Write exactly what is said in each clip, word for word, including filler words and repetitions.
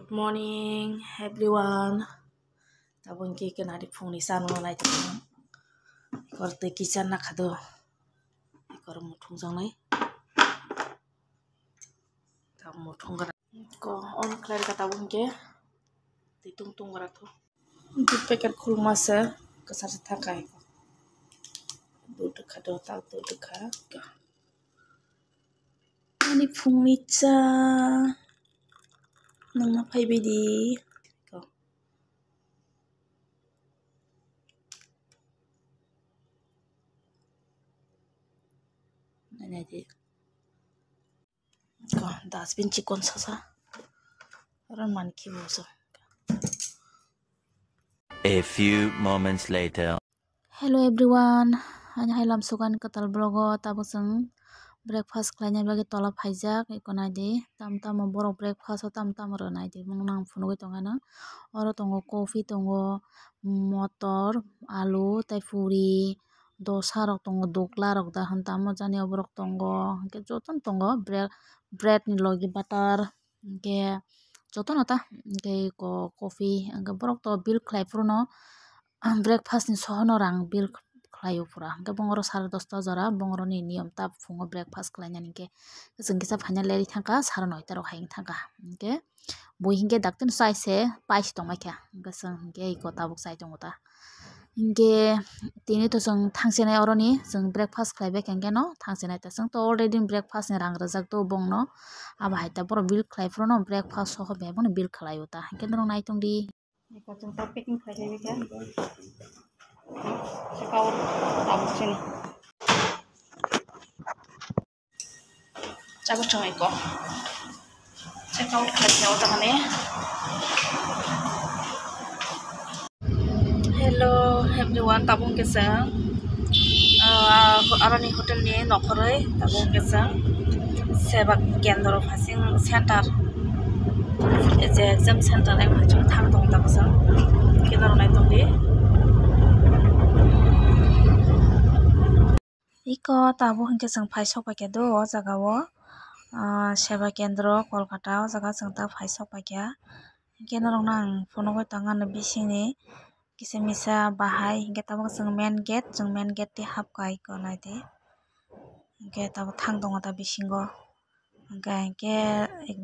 Morning, everyone. Tabuk hwnkhe khe nari phungni chano nai tongmani. Kor twi kisa nakha do. Kor muthung jangnai. Tabuk muthung gra. Ko on khlai ka tabuk hwnkhe. Twi tung tung gra tho. Dud packet khulma se kwchar se thangkha. Dud kha do, tak dud kha. Ani phungni cha nangma phaibai di. Ko. Nai di. Ko, dustbin chikon sasa. Oro mankhe bo so. A few moments later. Hello everyone, ani hai lamsugan kwtal vlog o tabuk chwng breakfast khlaina bagwi tola phaijak, eko naidi tam tamo borok breakfast o tam tamo rwnaidi, bono ang phunugwi tongkha no. Oro tongo coffee tongo, motor, alu tei puri, dosa rok tongo, dukla rok da hwn tamo jani oborok tongo, hwnkhe jotono tongo bread, bread ni logi butter, hwnkhe jotono ta, hwnkhe eko coffee, hwnkhe borok to bill khlai phuru no. Breakfast ni sohono rang bill khlaio pura. Hwnkhe bongoro sare dosta jora, bongoroni niyom ta phungo breakfast khlainani hwnkhe. Chwng kisa phaina leri thangkha, sare noita rok hai thangkha. Hwnkhe bui hwnkhe daktino chai se pais tongmai kha. Hwnkhe chwng hwnkhe iko tabuk chai tongo ta. Hwnkhe tini to chwng thangsinai oroni chwng breakfast khlaibai kha hwnkhe no thangsinai ta. Chwng to already breakfast ni rang rwjak do bongno. Abo hai ta borok bill khlai phuru no breakfast soho bebak no bill khlaio ta. Hwnkhe norok nai tongdi. Eko chwng ta packing khlai kha. Chekao tabuk chini. Chabo chwng eko. Chekao khlai kha o jaga ni. Hello everyone, tabuk hwnkhe chwng, ah, aroni hotel ni nokhorwi tabuk hwnkhe chwng Seba Kendra Fasing Center, je exam center, ang hachung thang tong ta bwsang khe norok nai tongdi. Iko tabuk hwnkhe chwng phai sok paikha do o jaga o, ah, Seba Kendra Kolkata o jaga chwng ta phai sok paikha. Hwnkhe norok no ang phunugwi tongo ani bisingni kisa misa bahai, hwnkhe tabuk chwng main gate, chwng main gate twi hapkha iko naidi. Hwnkhe tabuk thang tongo ta bisingo. Hwnkhe, hwnkhe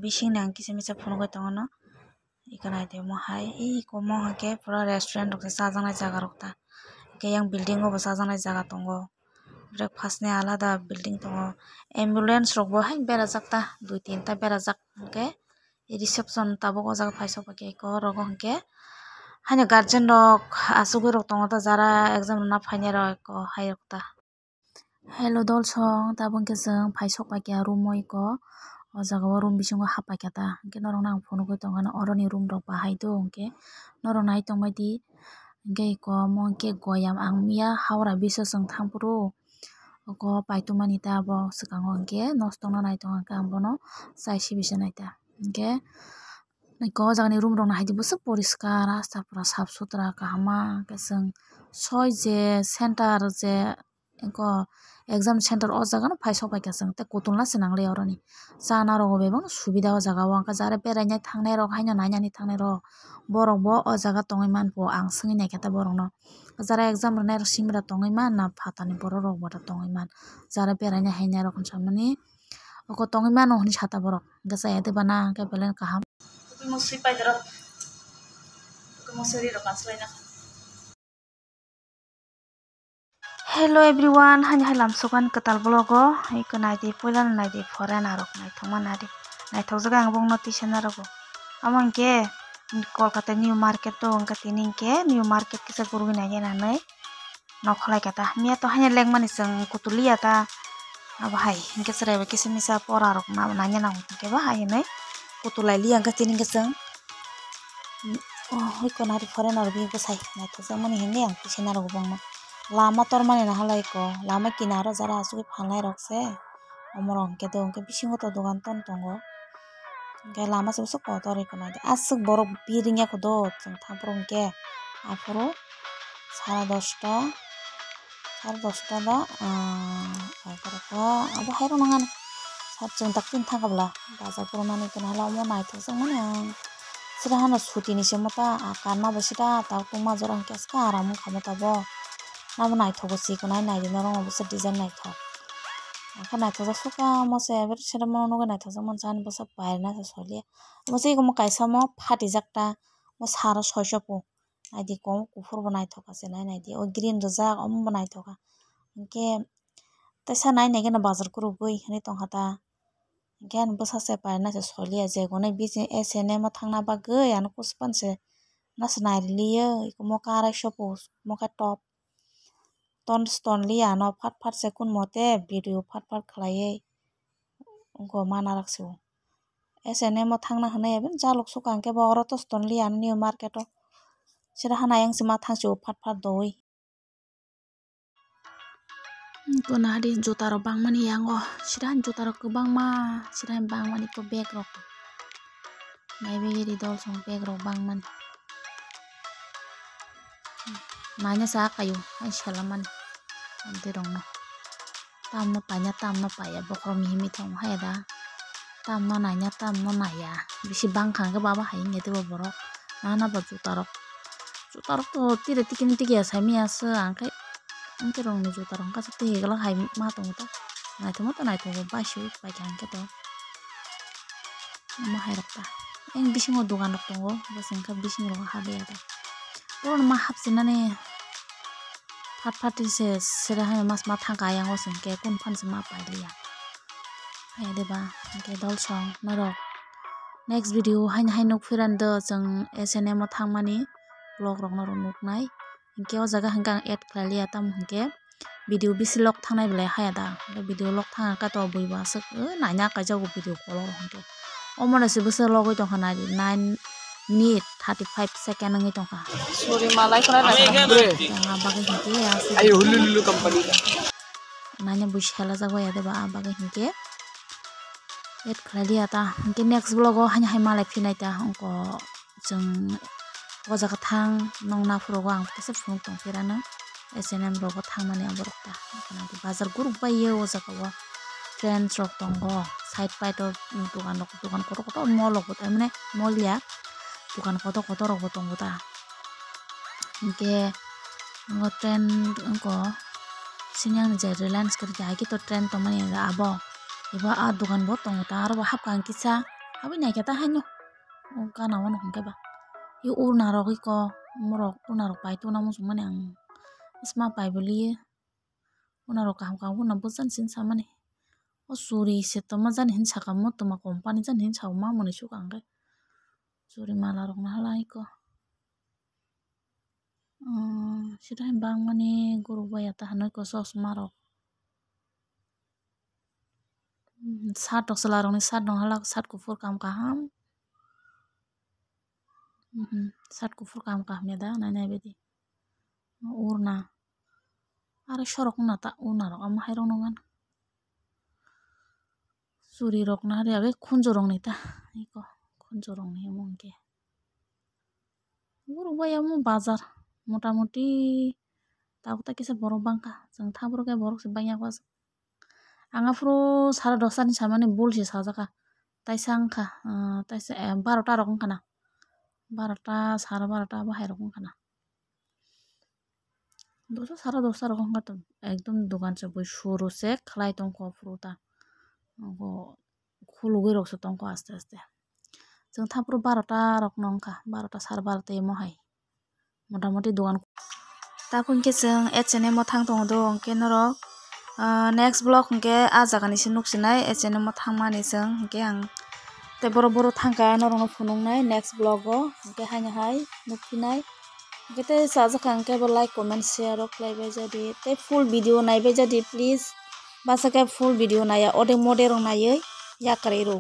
bisingni ang kisa misa phunugwi tongo no. Iko naidi omo hai, iko omo hwnkhe pura restaurant rok se chajaknai jaga rok ta. Hwnkhe yang building o bo chajaknai jaga tongo. Breakfast ni alada building tongo. Ambulance rok bo hai berajak ta, dui tinta berajak. Hwnkhe reception tabuk o jaga phai sok paikha eko oro hwnkhe. Haino guardian rok achugwi rok tongo ta, jara exam rwna phainai rok eko hai rok ta. Hello dolsong, tabuk hwnkhe chwng phai sok paikha room o eko. O jaga o room bisingo hap paikha ta. Hwnkhe norok no ang phunugwi tongkha no oroni room rok bahai do hwnkhe norok nai tongbai di. Hwnkhe eko omo hwnkhe goyam ang miya Howrah bridge o chwng thang phuru oko paitwmani ta abo swkango hwnkhe nosto no nai tongkha ang bono chai sibi se nai ta. Hwnkhe eko o jaga ni room rok no hai di bwswk poriskar, asta pura sap sutra kaham ma hwnkhe chwng soi je center je Eko exam center o jaga no phai sok paikha chwng tei kutulna se nang le oroni. Chana rogo bebak no subida o jaga o, hwnkhe jara beraina thangnai rok haino nainani thangnai rok borok bo o jaga tongwi manpo ang swngwi naikha ta borok no. Jara exam rwnai rok simi rok tongwi man na phatani borok rok bo tongwi man, jara beraina hainai rok hwnsamani oko tongwi mano hwnwi sa ta borok, hwnkhe chaya de bana hwnkhe belai no kaham. Tubui moswi pai dorok, tubui moswi ri rok kanslai na. Hello everyone, hani hai lamsukan kwtal vlog o, iko naidi, puila no naidi, foreigner rok naithokma nadi, naithokjak ang bokno tisa narogo. Amo hinkhe Kolkata new market o, hwnkhe tini hinkhe new market kisa gurugwi nai nanai nokholai kha ta. Miya to haino lengmani chwng kutuliya ta, abo hai hinkhe chwrai bai kisa misa pora rok nanya nango hinkhe bo hai hinwi kutulai liya, hwnkhe tini hinkhe chwng Oh, iko nari foreigner rok bini bwsai naithokjakmani hinwi ang tisa narogo bongno. Lama tormani nahalai iko, lama kinaro jara asugwi phalnai rok se, omorok hwnkhe do hwnkhe bisingo to dogan ton tongo. Hwnkhe lama se bwswk kotor iko naidi, aswk borok bir wngya kho do chwng thangphuru hwnkhe aphuru sara dosta. Sare dosta ba, ah, egarota, abo hai rok nang ani. Sat chwng tak tin thang kabla, bazar puro manwi tini hala omo naithok jak mani ang. Sida hano suti ni se mota, ah, kanma bo sida tak tongma jora hwnkhe aska aram wngkha mota bo. Nabo naithogo chikonai naidi norok bo se design naithok. Hwnkhe naithokjak sukha mo se sida mo nugwi naithokjak mani jani bwsa pairwna se soliya. Mo se eko mo kaisa mo phatijak ta mo saro soisopo. Naidi kom kuphur bo naithok kha se nai naidi o green rijak omo bo naithok kha. Hwnkhe teisa nai nai kheno bazar kwrwngwi hinwi tongkha ta. Hwnkhe ani bwsa se paina se soliya je gonai bisi S and M o thangna bagwi ano kuchukpan se nasinai riliyo eko moka arai sopo moka top ton ston liya ano phat phat se kun mote video phat phat khlaiwi wngkha o mana rok se o. S and M o thangna hwnwi aboni jaluk sukha hwnkhe bo oro to ston liya ano new market o sida hana yang se ma thang se o phat phat doui. Eko nahadi juta rok bangmani yango sida juta rok kwbangma sida bangmani eko bag rok naibe ri dol song bag rok bangmani naina sa kaio hai selamani amtwi rokno tamno paina tamno paiya bokhorok mihim mithang hai da. Tamno naina tamno naiya bisi bangkha hwnkhe baba hai wngya teibo borok nana bo jutarok jutarok to tire tikini tikiya saimanya se ang khe wngkhe rongni jutarok hwnkhe twi hwgwlak hai ma tongo ta naithokma to naithok baisuk paikha hwnkhe to omo hai rok ta eng bisingo dogan rok tongo bwswk khe bisingo habya ta borokno ma hapsinani phat phat se sere hai mas ma thangkha ayang o se hwnkhe kun phan se ma pailiya. Hai de ba hwnkhe dol song norok next video haino hai nuk phirando chwng S and M o thangmani vlog rok norok nuknai hwnkhe o jaga hwnkhe ang add khlai liya tamo hwnkhe video bisi log thangnai belai haya da hwnkhe video log thang khe to bui bo aswk naina kaijago video kolok rok hwnkhe omo no se bwswk logwi tongkha nai di nine minute thirty five second wngwi tongkha. Suri malai khwnai naina bagwi hwnkhe naina bui selajak bai ya de ba ah bagwi hwnkhe. Add khlai liya ta hwnkhe next vlog o haino hai malai phinai ta wngkha chwng o jaga thang nong naphuru o ang teisa phunuk tong phirano S and M rogo thangmani aborok ta bazar guruk bai o jaga o trends rok tongo side bai to dogan rok dogan kotor kotor mall rok bo mane mall ya dogan kotor kotor rok bo tongo ta hwnkhe o trend wngkha sini ang je Reliance kwrwi hai khe to trend tongmani abo eba ah dogan bo tongo ta aro bo hapkha ang kisa habwi naikhe ta haino. O gana o no hwnkhe ba. I urna rok iko, morok urna rok pai tuna muchung mani ang. Sma pai boli urna rok kaham kaham urna bwsani sini samani. O churi se tongma jani hinwi saka mo tongma company jani hinwi saka ma mwnwi suk ang khe. Churi mala rok no hala iko. Umm, sida hai bangmani guruk bai ya ta hwnwi ko chosma rok. Umm, shirt rok chwla rokni shirt rok hala shirt kuphur kaham kaham. Umm, shirt kuphur kaham kaham ya da nai nai baidi. Urna. Aro sorok wngna ta urna rok omo hai rok nw gana. Churi rok na ri age khunju rok ni ta. Iko khunju rok ni omo hwnkhe. Borok bai omo bazar mota moti tabuk ta kisa borok bangkha chwng thabrok khe borok se bangya kho. Ang aphuru sara dosta ni samani bul se sajaka taisa wngkha taisa barota rok wngkha na barota sara barota bahai rok wngkha na. Dosa sara dosa rok wngkha ekdom dogan se bui suru se khlai tongkho aphuru ta khulugwi rok se tongkho aste aste. Chwng thaphuru barota rok no wngkha barota sara barota emo hai mota moti dogan. Tabuk hwnkhe chwng H and M o thang tongo do hwnkhe norok next vlog hwnkhe ah jaga ni se nuk sinai H and M o thangmani chwng hwnkhe ang tei borok borok thangkha norok no phunuknai next vlog o hwnkhe haino hai nukphinai. Hwnkhe tei chajakha hwnkhe bo like comment share rok khlaibai jadi tei full video naibai jadi please. Basa khe full video naiya odek modek rok naiwi yakarwi rw.